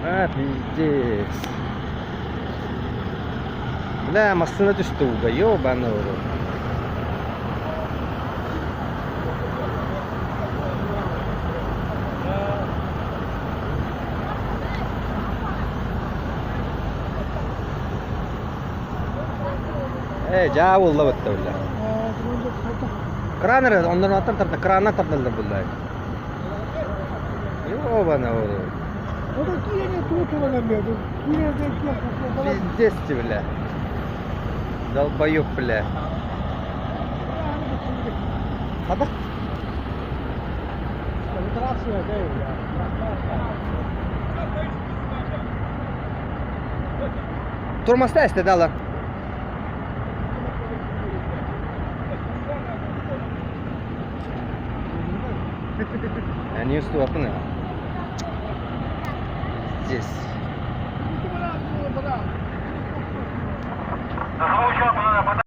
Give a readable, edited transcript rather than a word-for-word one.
А, пиздец. Бля, массыына түстэ ууга, ёбаный в рот. Ээ, дьаа буолла бытта бля. Кран эрэ, оннор аттан тарда, краннан тардаллар булла. Ёбаный в рот. Пиздец ты, бля. Долбоёб, бля. Хата? Тормозда эстэ дала. Я не уступаппын. Здесь.